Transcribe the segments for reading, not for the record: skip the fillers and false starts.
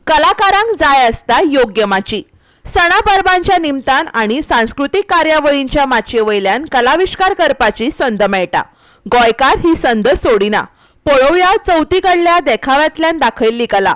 कलाकारांक जाय आसता योग्य माची. सणा परबांच्या निमतान आनी सांस्कृतीक कार्यावळींच्या माचये वयल्यान कलाविष्कार करपाची संद मेळटा. गोंयकार ही संद सोडिना. पळोवया चवथी कडल्या देखाव्यांतल्यान दाखयल्ली कला.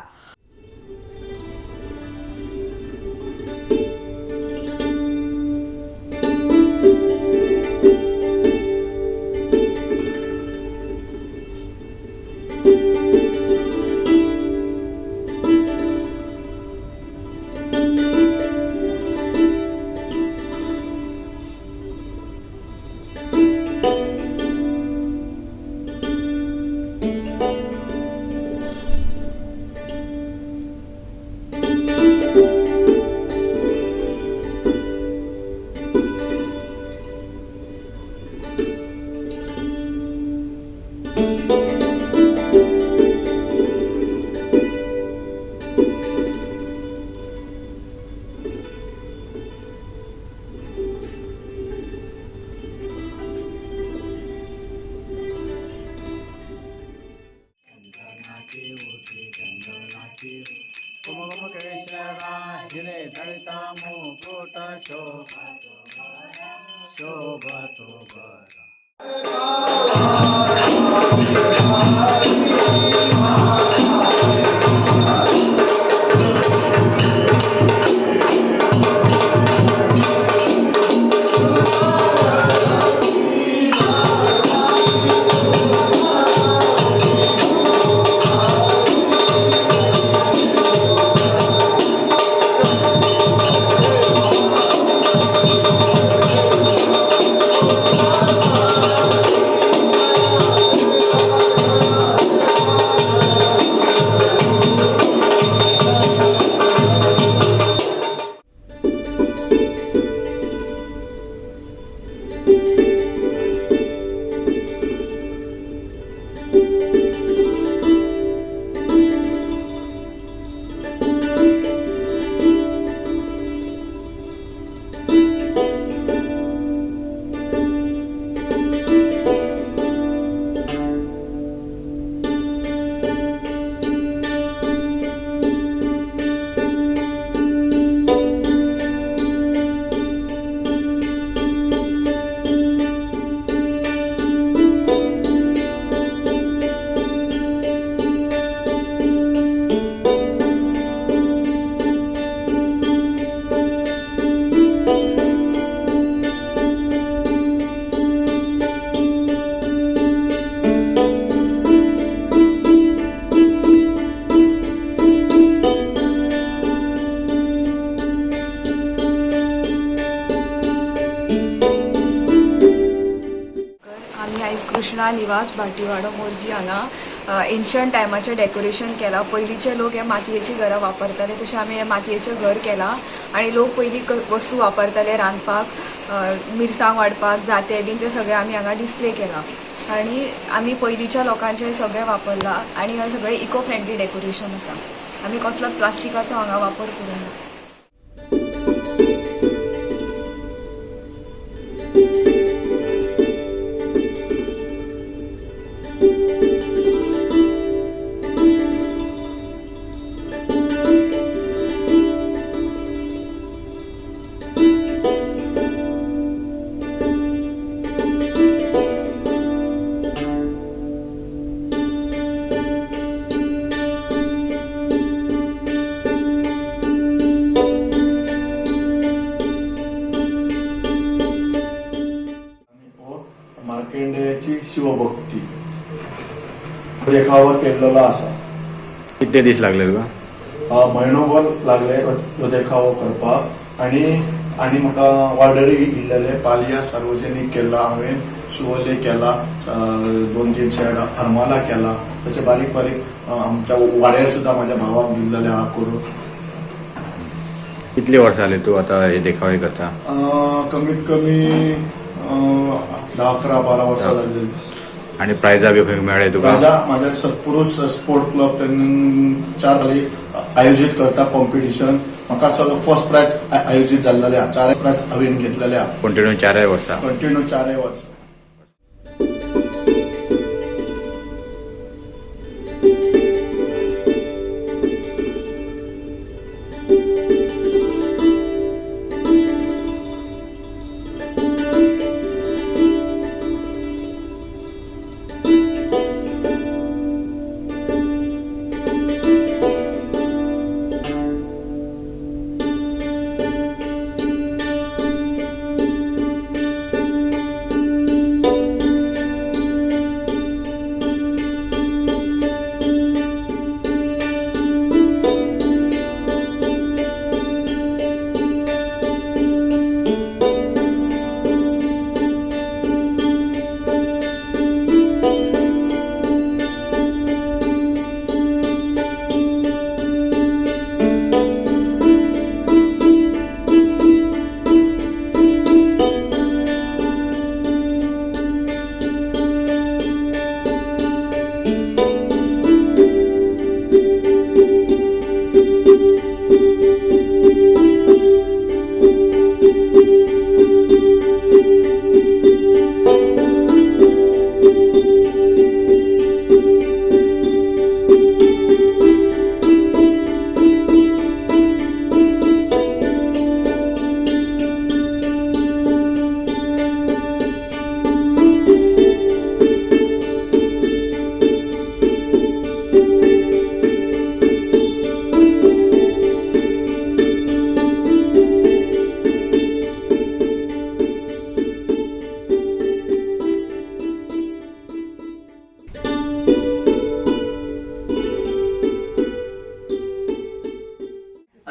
आमी आयज कृष्णा निवास भाटीवाडो मोरजी हांगा एन्शंट टायमाचें डेकोरेशन केलां. पयलींचे लोक हे मातयेचीं घरां वापरताले, तशें आमी हें मातयेचें घर केलां. आनी लोक पयलीं वस्तू वापरताले रांदपाक, मिरसांग वाडपाक, जातें बीन, तें सगळें आमी हांगा डिस्प्ले केलां. आनी आमी पयलींच्या लोकांचें सगळें वापरलां आनी हें सगळें इको फ्रेंडली डेकोरेशन आसा. आमी कसलोच प्लास्टिकाचो हांगा वापर करूंक ना. मार्केंडेयाची शिवभक्ती देखावो केल्लो आसा. कितले दीस लागले तुका? म्हयनोभर लागले हो देखावो करपाक. आनी आनी म्हाका ऑर्डरी इल्लेले पालया सार्वजनीक केला हांवें, शिवोले केला, 2-3 शेड हरमाला केला, तशें बारीक बारीक आमच्या वाड्यार सुद्दां म्हाज्या भावाक दिल्लेले आहा करून. कितले वर्सां जाली तूं आतां हे देखावे करता? कमीत कमी 10, 11, 12 वर्सां जाल्ली. आनी प्रायजां बी खंय मेळ्ळे तुका? माझ्या सत्पुरुष स्पोर्ट क्लब त्यांनी 4 खाली आयोजित करता कॉम्पिटिशन. म्हाका सगळं फर्स्ट प्रायज आयोजित जाल्लेले, 4 प्रायज हांवें घेतलेले. कंटिन्यू 4 वर्सां? कंटिन्यू 4 वर्सां.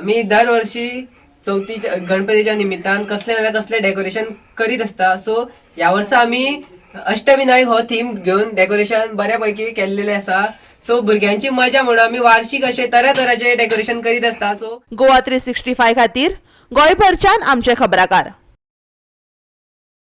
आमी दरवर्षी चवथीच्या गणपतीच्या निमित्तान कसले ना कसले डेकोरेशन करीत आसता. सो ह्या वर्सा आमी अष्टविनायक हो थीम घेवन डेकोरेशन बऱ्या पैकी केल्लेले आसा. सो भुरग्यांची मजा म्हणून आमी वार्षिक अशे तरातराचे डेकोरेशन करीत आसता. सो गोवा 365 खातीर गोंयभरच्यान आमचे खबराकार.